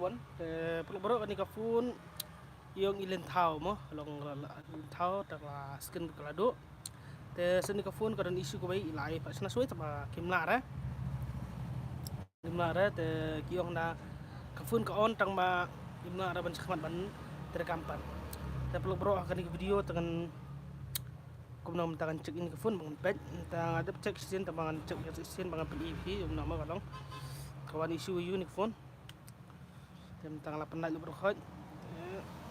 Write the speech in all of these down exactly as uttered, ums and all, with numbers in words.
Te paralok baroh, kane ka phone ïong i lynthaw mo, long lynthaw, te ka la skin ka la duh. Te shen kane ka phone ka don issue kawei, i la ai pat shna shuwa te ba kim lah re. Kim lah re, te ki ong da ka phone ka on tang ba kim lah re ban shakhmat ban treikam pat. Te paralok baroh, ha kane ka video te ngan kumno mynta ngan check ïa kane ka phone ba ngan peit. Mynta nga dep check shisien, te ba ngan check shisien ba ngan pyni ïa phi kumno mo ka long. Ka wan issue ïa kane ka phone. Te mynta nga la pynlait lypa ruh khoit. Te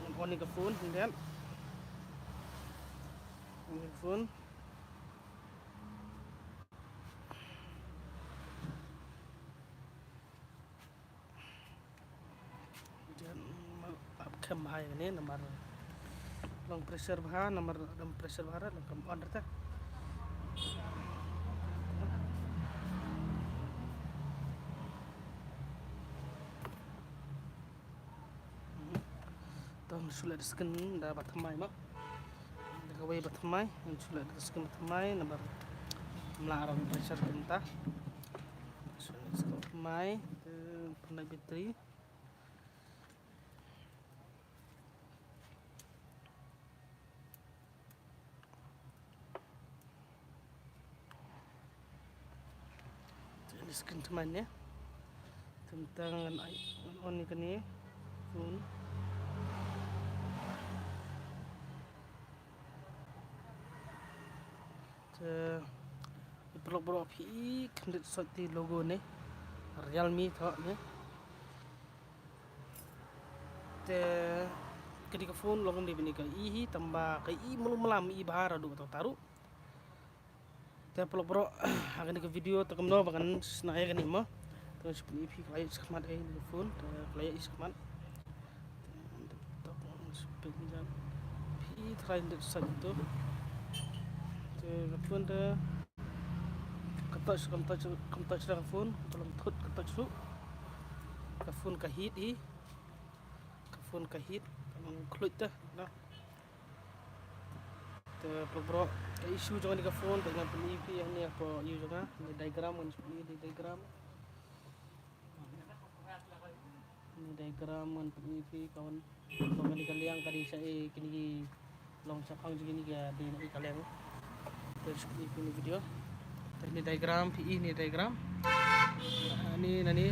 ngan on ïa ka phone, hynrei on ïa ka phone. Jan ap khem bha ïa kane namar long pressure bha, namar long pressure bha re long kam on re te. To ngan shu leh da skin da ba thymmai mo. Da kawei ba thymmai, ngan shu leh da skin ba thymmai namar ym lah ban pressure kumta. Shu leh da skin ba thymmai, te pynlait battery. Te ni skin thymmai ne. Te mynta ngan ai, ngan on ïa kane phone. Te paralok baroh, phi i khyndiat sot te logo ne, Realme thoh ne. Te kane ka phone long kumne ba ne ka i hi, tang ba ka i mlum mlam, i bha ruh, duh ta ruh. Te paralok baroh, ha kane ka video te kumno ba ngan shna ïa kane mo. Te ngan shu pyni ïa phi ka la ïaid shakhmat ïa kane ka phone, te ka la ïaid shakhmat. Te ngan dep tok, ngan shu peit ïa phi trai ndep sait to. Te ka phone te ka touch, kam touch, kam touch da ka phone, ka long thut ka touch ruh. Ka phone ka heat hi. Ka phone ka heat, ka long khluit te, no. Te paralok baroh, ka issue jong kane ka phone te ngan pyni ïa phi hangne hapoh ïew jong nga, ne diagram, ngan pyni ïa diagram. Ne diagram ngan pyni ïa phi ka wan. Long kane ka liang ka dei sha e kine ki long shaphang jong kine ki dei na e ka liang. Te shu pyni ïa phi ne video. Te ne diagram, phi i ne diagram. Ah, ne nane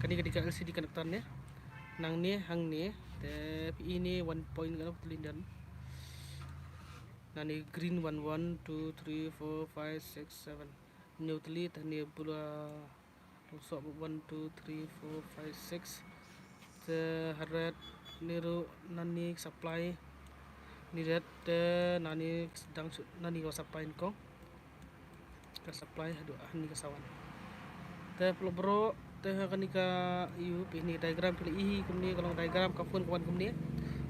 kane ka dei ka L C D connector ne. Nangne hangne te phi i ne one point kano tylli don. Nane green one, one, two, three, four, five, six, seven. Hynñiew tylli te ne bula long soh one, two, three, four, five, six. Te ha red ne ruh nane supply. Ne red te nane dang shu, nane ka supply nyngkong. Ka supply haduh hangne ka sa wan. Te paralok baroh, te ha kane ka ïew phi ne diagram phi la i hi kumne, ka long diagram ka phone ka wan kumne.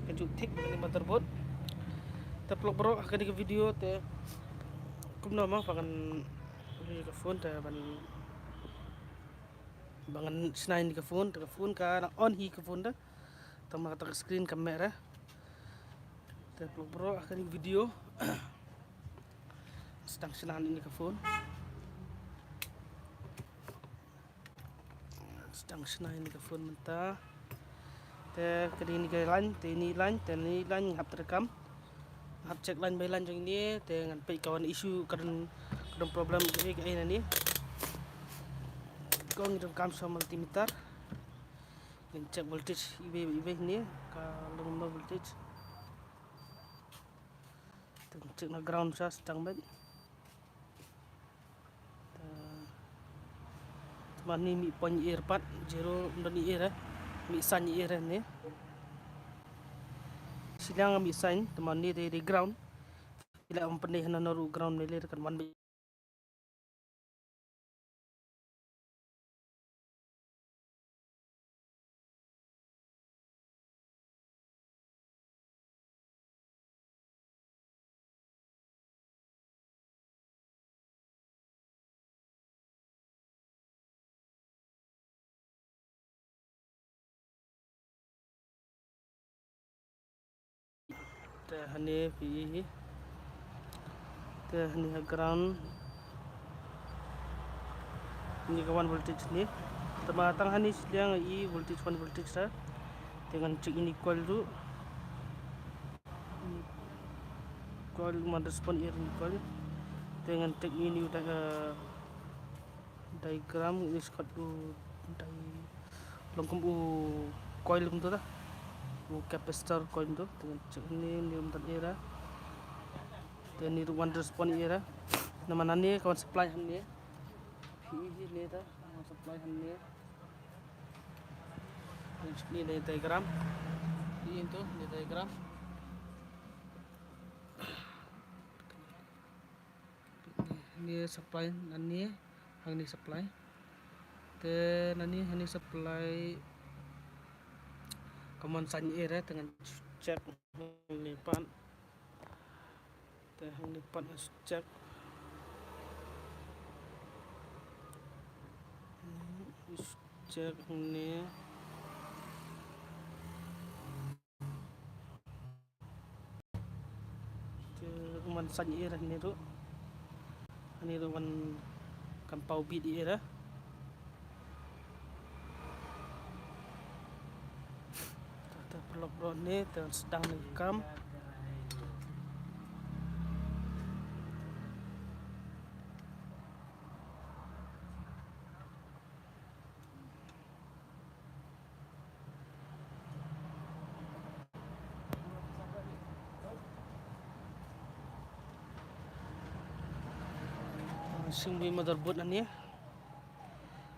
Ka ju thick kane motherboard. Te paralok baroh, ha kane ka video te kumno mo ba ngan ri ka phone te ban, ba ngan shna ïa ka phone, te ka phone ka nang on hi ka phone te. Tang ba kata ka screen kam meh re. Te paralok baroh, ha kane ka video sdang shna ïa ka phone. Sdang shna ïa ka phone mynta. Te ka dei ne ka line, te ne line, te ne line nga hap treikam. Nga hap check line by line jong ne, te ngan peit ka wan issue, ka don, ka don problem kaei kaei nane. Ko ngi donkam sha multimeter. Ngin check voltage iwei iwei ne, ka long kumno voltage. Te ngin check na ground sha sdang beit. Te, te ma ne mih point ïa pat, zero ym don ïa re, mih sign ïa re ne. Shiliang mih sign, te ma ne dei, dei ground. Phi lah ban pyndei hana na ruh ground ne lei kan wan beit. Te hangne phi i hi. Te hangne ha ground. Hangne ka wan voltage hangne. Te ma tang hangne shiliang i voltage, one voltage te. Te ngan check ïa ine i coil ruh. Coil, um respond ïa ine i coil. Te ngan check ïa ine i di-, eh, diagram, ine i skat u di-, long kum u coil kumto te. U capacitor coil kumto. Te ngan check hangne, ine um don error. Te ine ruh wan respond error. Namar hangne ka wan supply hangne. Phi i hangne te, ka wan supply hangne. Ine diagram. Ine to, ine diagram. Ine supply, hangne, hangne supply. Te hangne, hangne supply. Ka mon saiñ error, te ngan check hangne pat. Te hangne pat ngan check. Check hangne. Te u mon saiñ error hangne ruh. Hangne ruh wan kam paw bit error. Te, te paralok ruh hangne, te sdang ne kam. Sngewbha motherboard hangne.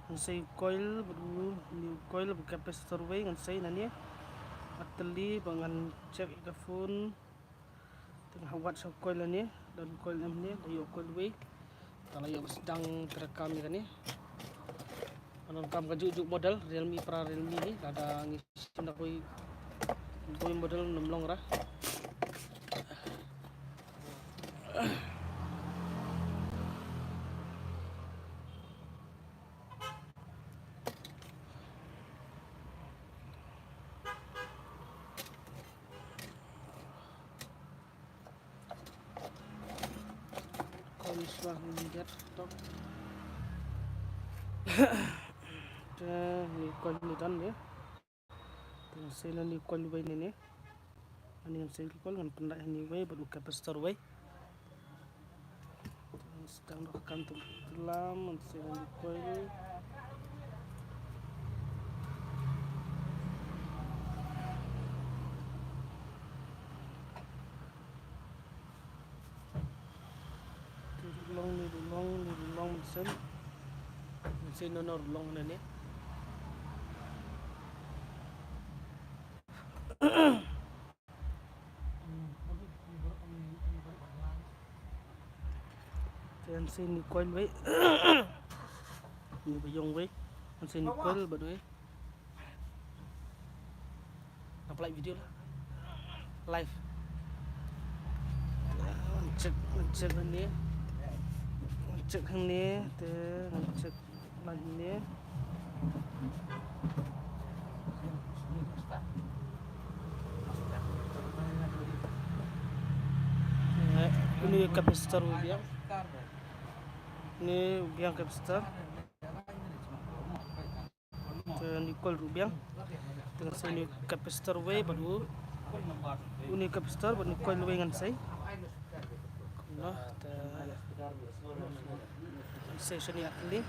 Ngan sei coil bad u, ine u coil bad capacitor wei ngan sei hangne. Bad te lei ba ngan check ïa ka phone. Te nga hap wad sha coil hangne, don coil hangne, la ïoh coil wei. Te la ïoh sdang tyrkam ïa kane. Ngan ong kam ka juh juh model, Realme, para Realme hi, lada ngi shim da kawei, kawei model nym long ra. Coil shuwa ngan get tok. Te ine i coil ym don de. Te ngan sei ïa ine i coil wei hangne. Hangne ngan sei ïa i coil, ngan pynlait ïa ine i wei bad u capacitor wei. Sdang noh ka kam, te lam, ngan sei ïa ine i coil. Te ruh long, ine ruh long, ine ruh long, mynsiem. Mynsiem, no, no ruh long hangne. Te ngan sei ine i coil wei. Ine ba ïong wei. Ngan sei ine i coil bad wei. Nga pynlait video la. Live. Ngan check, ngan check hangne. Ngan check hangne, te ngan check. Lait ne. Eh, une u capacitor u biang. Une u biang capacitor. Te une u coil ruh biang. Te ngan sei une u capacitor wei bad u, une u capacitor bad une u coil wei ngan sei. Kumno te ngan sei shane ïa kane.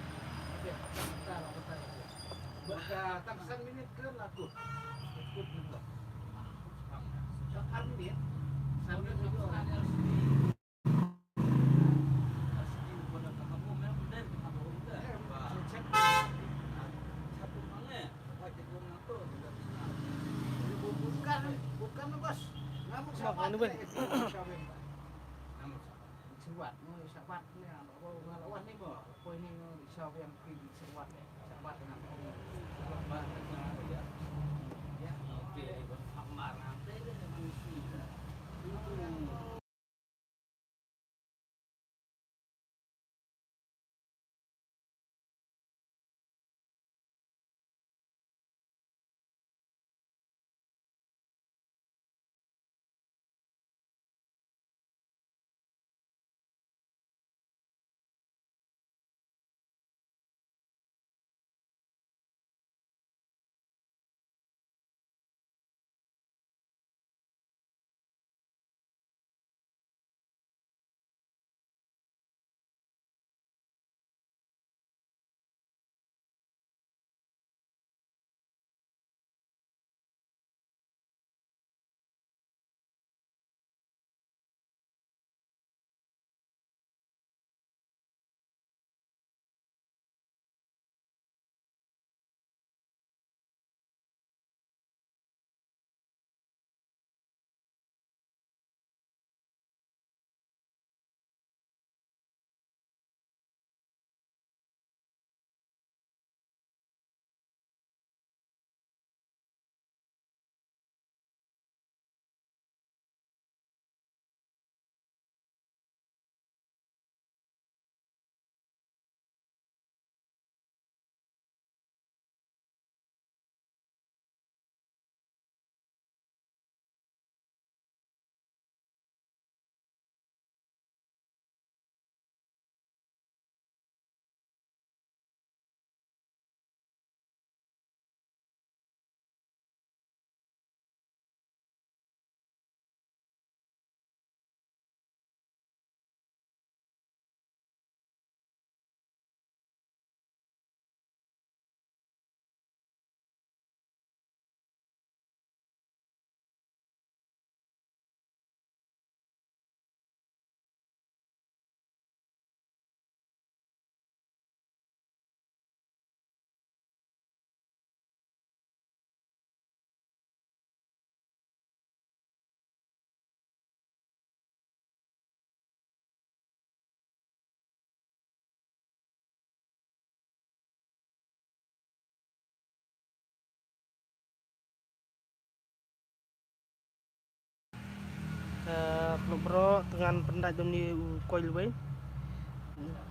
Eh, phlok bro, te ngan pyndait da une u coil wei.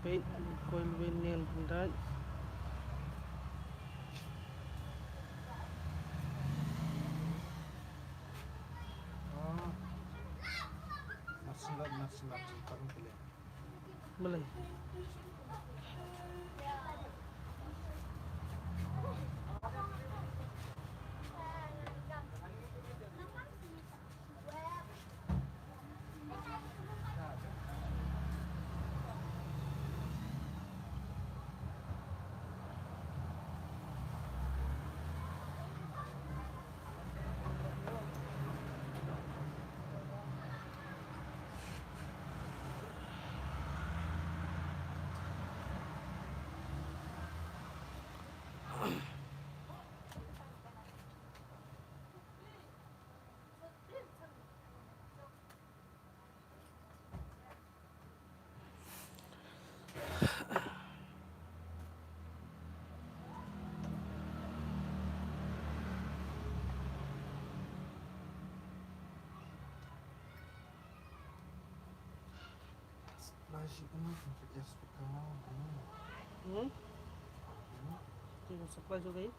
Peit, coil wei ne ngan pyndait. Oh. Martial art, martial art. Balei? Hmm? Tinggal supply juga ya?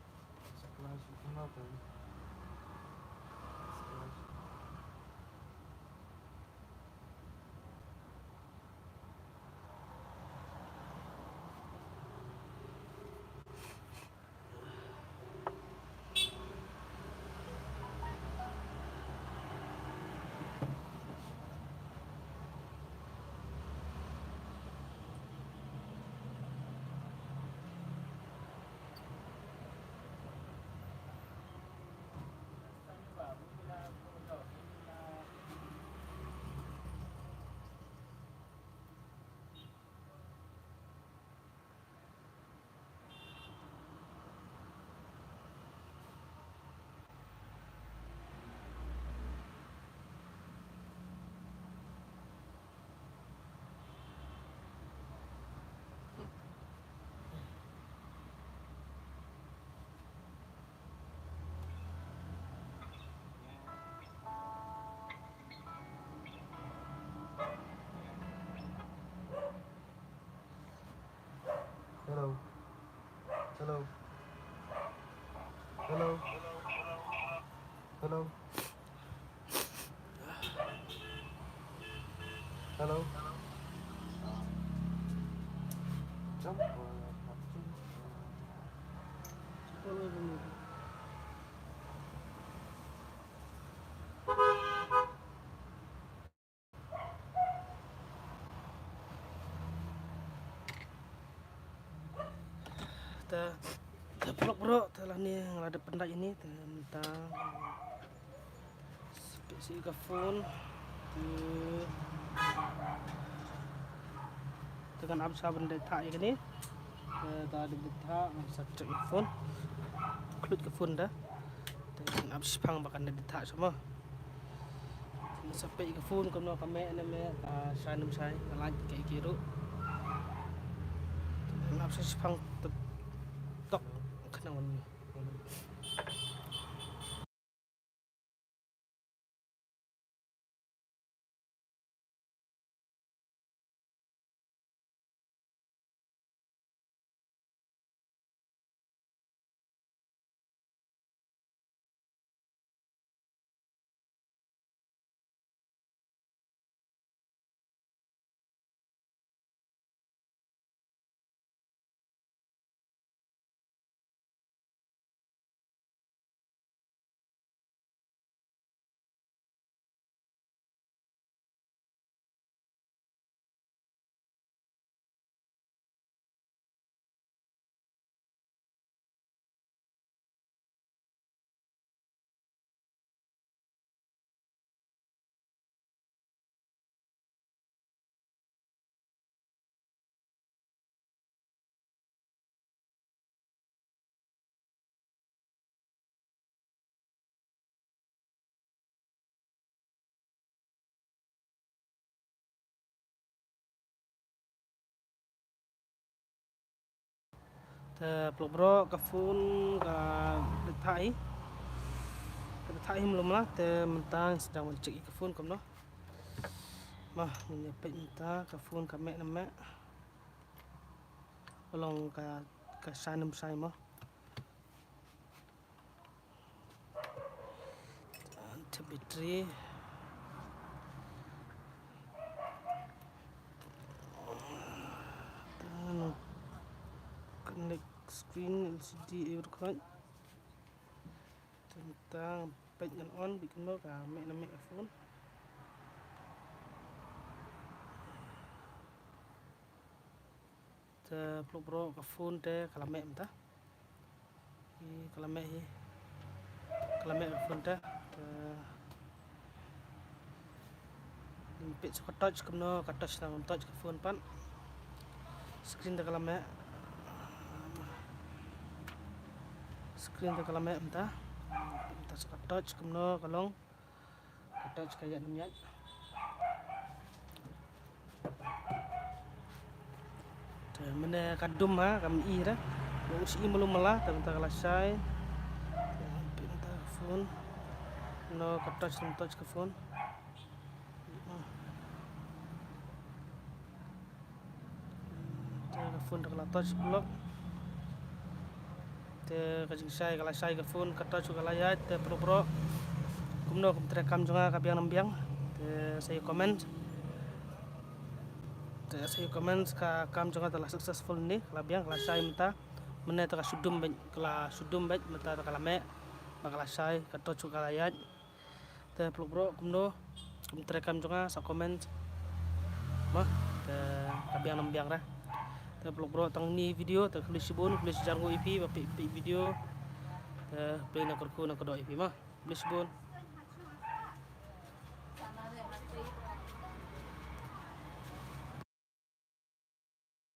Hello. Hello. Hello. Hello. Hello. Jump. Te, te phlok bro, te lane nga la dep pyndait ïa ini, te mynta sa peit sha ka phone. Te, te ngan ap sha ban dep thah ïa kane. Te, te dep thah, ngan sa check ïa ka phone. Khluit ka phone da. Te ngan ap shiphang ba kan dep thah sha mo. Ngan sa peit ka phone kumno ka meh ne meh, ka shai ne ym shai, ka light kaei kaei ruh. Ngan ap sa shiphang tok tok khnang ban. Te phlok bro, ka phone ka dep thah hi. Ka dep thah hi mlum la, te mynta ngan sdang ban check ïa ka phone kumno. Mo, ngin ïa peit mynta ka phone ka meh ne em meh. Long ka, ka shai ne em shai mo. Tip battery. Tang connect screen L C D air card. Tang peit ngan on bad kumno ka meh ne em meh ka phone. Te paralok ka phone te ka la meh mynta. Hi ka la meh hi. Ka la meh ka phone te. Te peit sa ka touch kumno ka touch na touch ka phone pat. Screen te ka la meh. Screen te ka la meh mynta. Mynta sa ka touch kumno ka long. Ka touch ka ïaid ne em ïaid. Te mynne ka dum ha, kam i re. Ba u shi i malu mala, te mynta ka la shai. Te mynta ka phone. No ka touch, no touch ka phone. Te ka phone te ka la touch block. Te ka jingshai ka la shai ka phone, ka touch ka la ïaid, te paralok. Kumno kum treikam jong nga ka biang ne em biang. Te sa ïa comment. Te sa ïa comment ka kam jong nga te la successful ne, ka la biang, ka la shai mynta. Mynne te ka shu dum beit, ka la shu dum beit, mynta te ka la meh. Ba ka la shai, ka touch ka la ïaid. Te paralok kumno kum treikam jong nga sa comment. Mo, te ka biang ne em biang re. Te paralok tang kine video, te khublei shibun, khublei shihajar nguh ïa phi ba phi peit video. Te khublei na kyrkhu na kyrdoh ïa phi mo. Khublei shibun.